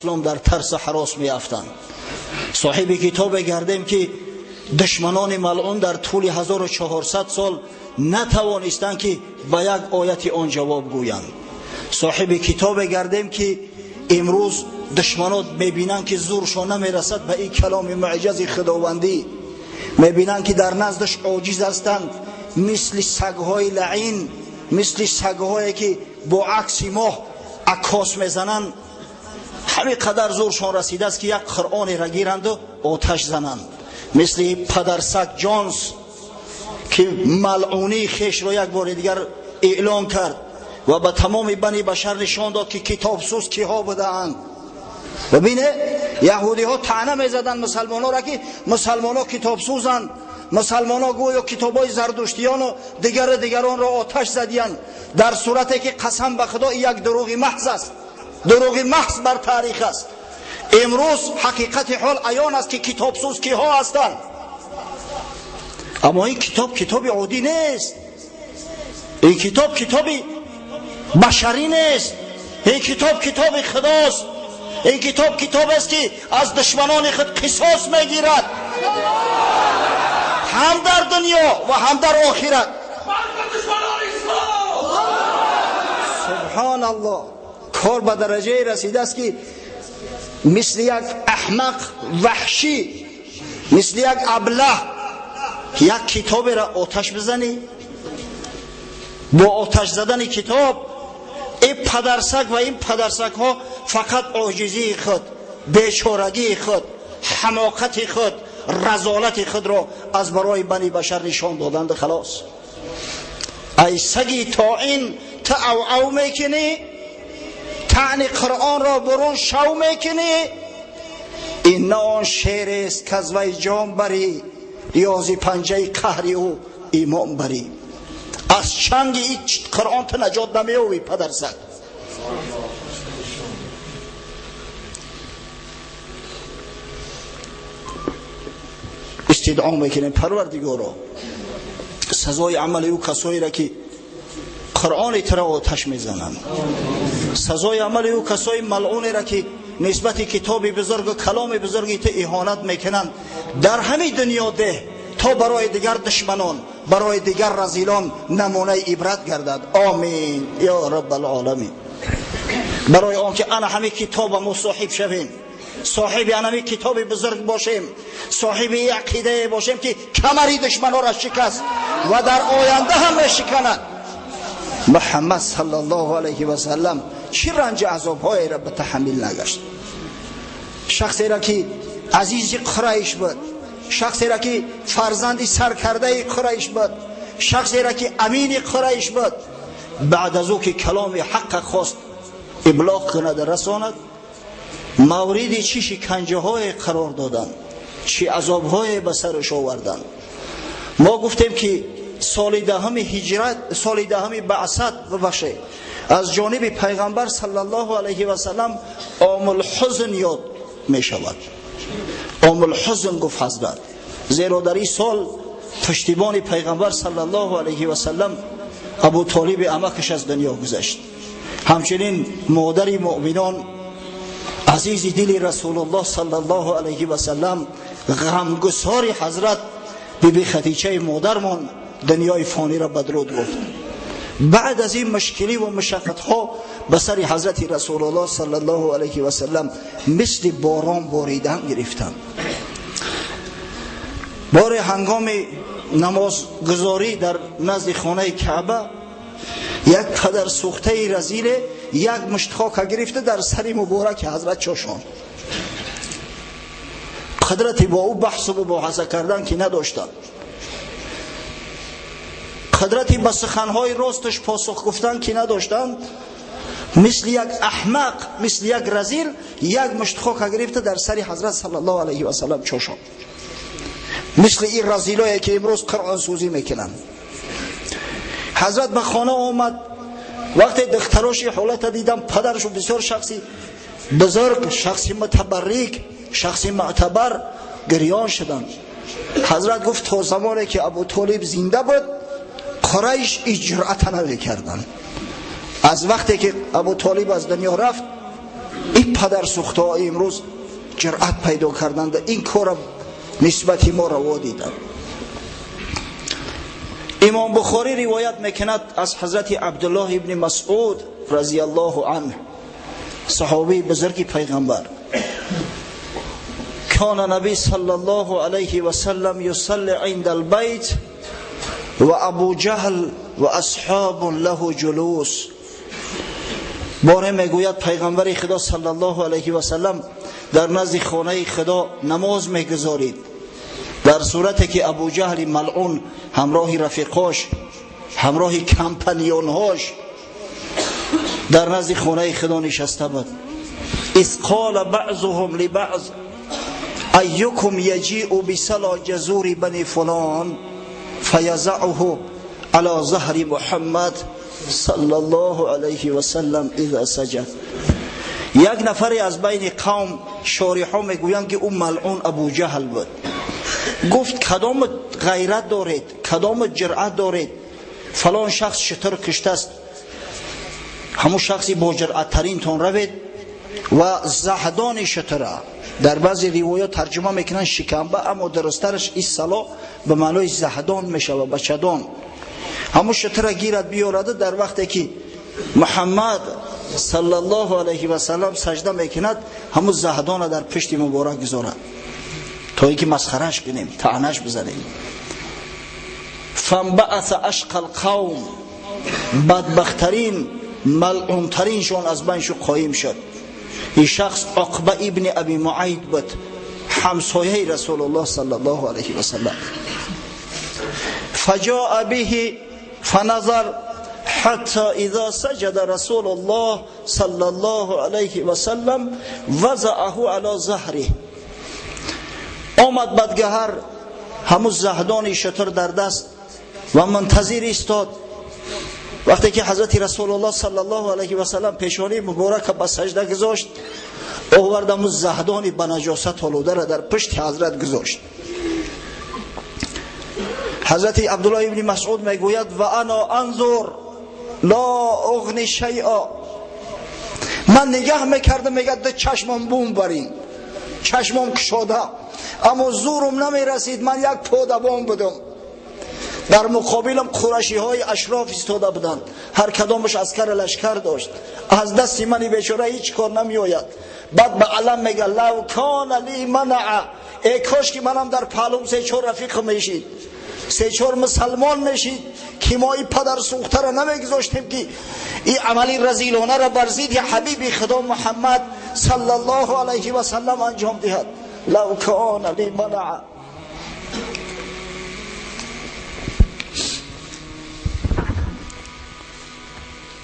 Ислом дар тарс ҳарос меафтанд. Соҳиби китобе гардем ки душманони малъун дар тӯли 1400 сол натавонистанд ки ба як ояти он ҷавоб гӯянд. Соҳиби китобе гардем ки имрӯз душманот мебинанд ки зӯршон намерасад ба ин каломи муъҷази худовандӣ, мебинанд ки дар наздаш оҷиз ҳастанд, мисли сагҳои лаъин, мисли сагҳое ки бо акси моҳ аккос мезананд. Ҳамин қадар зӯршон расидааст ки як қуръонеро гиранду оташ зананд, мисли падарсаг Ҷонс ки малъунии хешро як бори дигар эълон кард ва ба тамоми бани башар нишон дод ки китобсӯз киҳо будаанд. Ва бине, яҳудиҳо таъна мезаданд мусалмонҳоро ки мусалмонҳо китобсӯзанд, мусалмонҳо гӯё китобҳои зардуштиёну дигару дигаронро оташ задиянд, дар сурате ки қасам ба худо як дурӯғи маҳз аст, дурӯғи маҳз бар таърих аст. Имрӯз ҳақиқати ҳол аён аст ки китобсӯз киҳо ҳастанд. Аммо ин китоб китоби оддӣ нест, ин китоб китоби башарӣ нест, ин китоб китоби худост, ин китоб китобест ки аз душманони худ қисос мегирад, ҳам дар дунё ва ҳам дар охират. Субҳоналлоҳ, кор ба дараҷае расидааст ки мисли як аҳмақ ваҳшӣ, мисли як аблаҳ як китоберо оташ бизанӣ, бо оташ задани китоб ин падарсаг ва ин падарсагҳо фақат оҷизии худ, бечорагии худ, ҳамоқати худ, разолати худро аз барои бани башар нишон доданд. Халос, ай саги то ин ту ав-ав мекунӣ, таъни қуръонро бурун шав мекунӣ, ин на он шерест ки аз вай ҷон барӣ, ё зи панҷаи қаҳри ӯ имон барӣ. Аз чанги ин қуръон ту наҷот намеёбӣ, падарсаг. Истидъо мекунем Парвардигоро, сазои амали ӯ касоеро ки қуръони туро оташ мезананд, сазои амали ӯ касои малъунеро ки нисбати китоби бузургу каломи бузурги ту иҳонат мекунанд, дар ҳамин дунё деҳ то барои дигар душманон, барои дигар разилон намунаи ибрат гардад. Омин ё раббалоламин. Барои он ки ана ҳамин китоба мо соҳиб шавем, соҳиби ана ҳамин китоби бузург бошем, соҳиби ақидае бошем ки камари душманонро шикаст ва дар оянда ҳам мешиканад. Муҳаммад саллаллоҳу алайҳи васаллам чӣ ранҷи азобҳоеро ба таҳаммул нагашт. Шахсеро ки азизи Қурайш буд, шахсеро ки фарзанди саркардаи Қурайш буд, шахсеро ки амини Қурайш буд, баъд аз ӯ ки каломи ҳаққа хост иблоғ кунад, расонад, мавриди чӣ шиканҷаҳое қарор доданд, чӣ азобҳое ба сараш оварданд. Мо гуфтем ки соли даҳуми ҳиҷрат, соли даҳуми баъсат, бибахшед, аз ҷониби пайғамбар саллаллоҳу алайҳи васаллам омулҳузн ёд мешавад. Омулҳузн гуфт ҳазрат, зеро дар ин сол пуштибони пайғамбар саллаллоҳу алайҳи васаллам Абу Толиби амакаш аз дунё гузашт. Ҳамчунин модари муъминон, азизи дили Расулуллоҳ саллаллоҳу алайҳи васаллам, ғамгусори ҳазрат биби Хадичаи модармон дунёи фониро бадруд гуфт. Баъд аз ин мушкилӣ ва мушаққатҳо ба сари ҳазрати Расулуллоҳ саллаллоҳу алайҳи васаллам мисли борон боридан гирифтанд. Боре ҳангоми намозгузорӣ дар назди хонаи Каъба як падарсӯхтаи разиле як мушт хока гирифта дар сари мубораки ҳазрат чошонд. Қудрати бо ӯ баҳсу мубоҳаса кардан ки надоштанд, қудрати ба суханҳои росташ посух гуфтан ки надоштанд, мисли як аҳмақ, мисли як разил як мушт хока гирифта дар сари ҳазрат саллаллоҳу алайҳи васаллам чошонд. Мисли ин разилое ки имрӯз қуръонсӯзӣ мекунанд. Ҳазрат ба хона омад. Вақте духтароши ҳолата дидам, падаршу бисёр шахси бузург, шахси мутабаррик, шахси мӯътабар, гирён шуданд. Ҳазрат гуфт то замоне ки Абу Толиб зинда буд, Қурайш иҷроата намекарданд. Аз вақте ки Абу Толиб аз дунё рафт, Ин падарсӯхтаҳо имрӯз ҷуръат пайдо карданд, ин корро нисбати мо раво диданд. Имом Бухорӣ ривоят мекунад аз ҳазрати Абдуллоҳ ибни Масъуд разияллоҳу анҳ, саҳобии бузурги пайғамбар. كان النبي صلى الله عليه وسلم يصلي عند البيت وابو جهل واصحاب له جلوس. باره میگوید پیغمبر خدا صلی الله علیه و سلم در نزد خانه خدا نماز میگذارید، در صورتی که ابو جهل ملعون همراه رفیقاش، همراه کمپانیونهاش در نزد خانه خدا نشسته بود. اذ قال بعضهم لبعض ایکم یجیء بسلا جزور بنی فلان فیضعه علی ظهر محمد صلی الله علیه و سلم اذا سجد. یک نفری از بین قوم شارحا میگویند که او ملعون ابو جهل بود. گفت کدام غیرت دارید، کدام جرأت دارید، فلان شخص شتر کشته است، همون شخصی با جرأت ترین تون روید و زهدان شتره. در بعضی روایات ترجمه میکنن شکمبه، اما درسترش این صلاح به معنای زهدان میشه و بچدان. همون شتره گیرد بیارده، در وقتی که محمد صلی الله علیه و سلم سجده میکند همون زهدان در پشت مبارک گذارد تا اینکه مسخرهش کنیم، طعنهش بزنیم. فانبعث اشقى القوم، بدبخترین ملعونترینشون از بینشون قایم شد. این شخص عقبه ابن ابی معید بود، همسایه رسول الله صلی الله علیه و سلم. فجاء به فنظر حتى اذا سجد رسول الله صلى الله عليه وسلم وضعه على ظهره. آمد بدگهر همون زهدان شتر در دست و منتظر ایستاد. وقتی که حضرت رسول الله صلی الله علیه و سلم پیشانی مبارک به سجده گذاشت، آورد همون زهدان به نجاست آلوده را در پشت حضرت گذاشت. حضرت عبدالله ابن مسعود میگوید و انا انظر لا اغنی شیئا، من نگه میکردم، میگه چشمم بوم برین، چشمم کشاده، اما زورم نمیرسید، من یک پادبان بودم، در مقابلم قرشی های اشراف ایستاده بودند، هر کدامش عسکر لشکر داشت، از دست من بیچاره هیچ کار نمیآید. بعد به علم میگه لو کان لی منع، ای کاش که منم در پهلوم سه چهار رفیق میشید، سه چهار مسلمان میشید که ما این پدر سوخته را نمیگذاشتیم که این عملی رذیلانه را بر ضد حبیب خدا محمد صلی الله علیه و سلم انجام دهد. لو کان لی منع.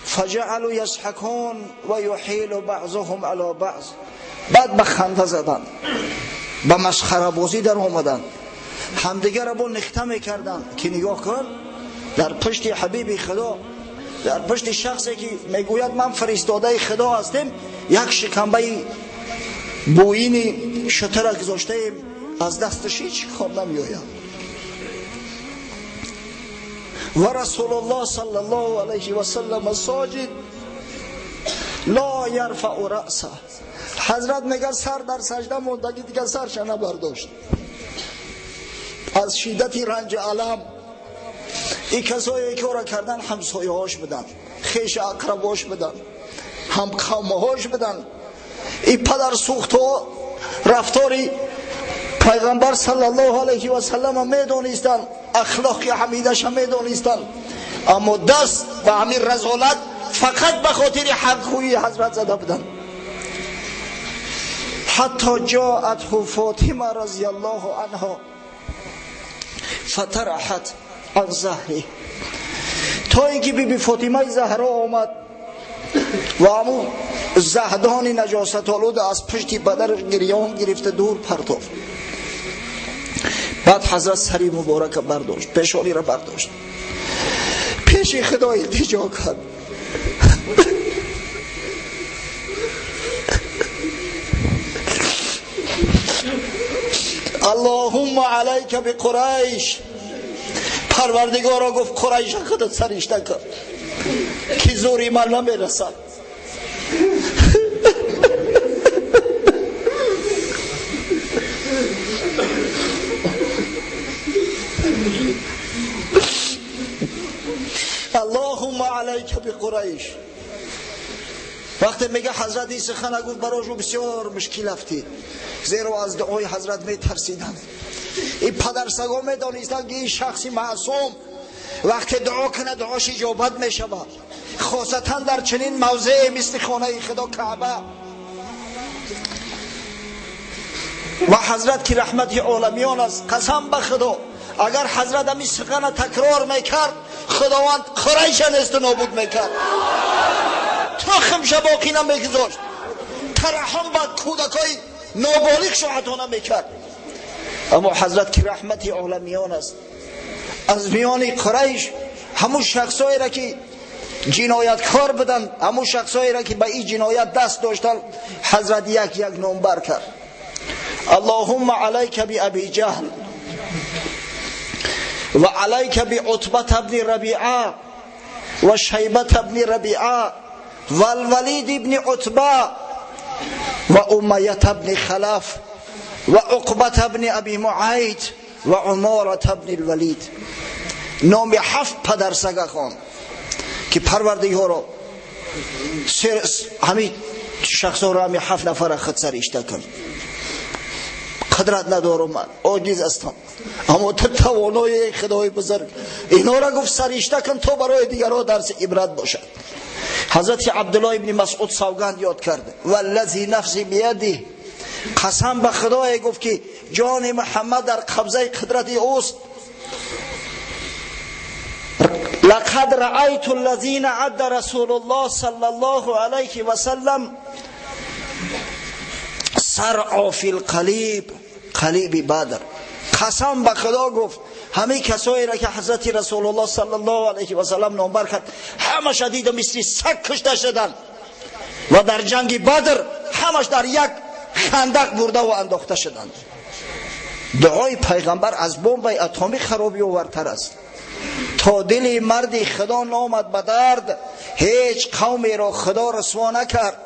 فجعلوا یضحکون و یحیل بعضهم علی بعض. بعد به خنده زدن، به مسخره بازی در آمدن، همدیگه را با نخته میکردن که نگاه کن در پشت حبیب خدا، در پشت شخصی که میگوید من فرستاده خدا هستم، یک شکمبه بوین شتر گذاشته ایم، از دستش هیچ کار نمیآید. و رسول الله صلی الله علیه و سلم ساجد لا یرفع رأسه. حضرت میگه سر در سجده موندگی دیگه سرش نبرداشت از شدت رنج علم. این کسایی که را کردن همسایه هاش بدن، خیش اقرباش بدن، هم قومهاش بدن. این پدر سوخت ها رفتاری پیغمبر صلی الله علیه و سلم میدونستن، اخلاق حمیدش هم میدونستن، اما دست به همین رذالت فقط به خاطر حقگویی حضرت زده بودن. حتی جاءته فاطمه رضی الله عنها فترحت عن ظهره، تا اینکه بی بی فاطمه زهرا آمد و همون زهدان نجاست آلود از پشت بدر گریان گرفته دور پرتافت. بعد حضرت سری مبارک برداشت، پیشانی را برداشت، پیش خدا التجا کرد. اللهم علیک بقریش. پروردگارا گفت قریش خودت سرشته کن که زوری من نمیرسد. علیک بقریش. وقتی میگه حضرت این سخن گفت براشون بسیار مشکل افتید، زیرا از دعای حضرت میترسیدند. این پدرسگا میدانستند که این شخصی معصوم وقتی دعا کنه دعاش اجابت میشود، خاصتا در چنین موضعی مثل خانه خدا کعبه. و حضرت که رحمت عالمیان است، قسم به خدا اگر حضرت همین سخن تکرار میکرد خداوند قریش نیست نابود میکرد، تخمش باقی نمیگذاشت، ترحم به کودکای نابالغ شو حتی نمیکرد. اما حضرت که رحمت عالمیان است، از میان قریش همون شخصایی را که جنایتکار بودند، همون شخصایی را که به این جنایت دست داشتند، حضرت یک یک نامبر کرد. اللهم علیک بأبی جهل و علیک بعتبة بن ربیعه و شیبة بن ربیعه و الولید بن عتبة و امیة بن خلف و عقبة بن ابی معیط و عمارة بن الولید. نام هفت پدرسگه خواند که پروردگارا همین شخصا را همین هفت نفر خود سرشته کن. قدرت ندارم من، عاجز هستم، اما تو توانای خدای بزرگ، اینا را گفت سرشته کن تا برای دیگرها درس عبرت باشد. حضرت عبدالله ابن مسعود سوگند یاد کرده، والذی نفسی بیده، قسم به خدای گفت که جان محمد در قبضه قدرت اوست. لقد رأیت الذین عد رسول الله صلی الله علیه و سلم سرعا فی القلیب، قلیب بدر. قسم به خدا گفت همه کسایی را که حضرت رسول الله صلی الله علیه و سلم نامبر کرد همش دیدم مثل سگ کشته شدند و در جنگ بدر همش در یک خندق برده و انداخته شدند. دعای پیغمبر از بمب اتمی خرابی آورتر است. تا دل مرد خدا نامد به درد، هیچ قومی را خدا رسوا نکرد.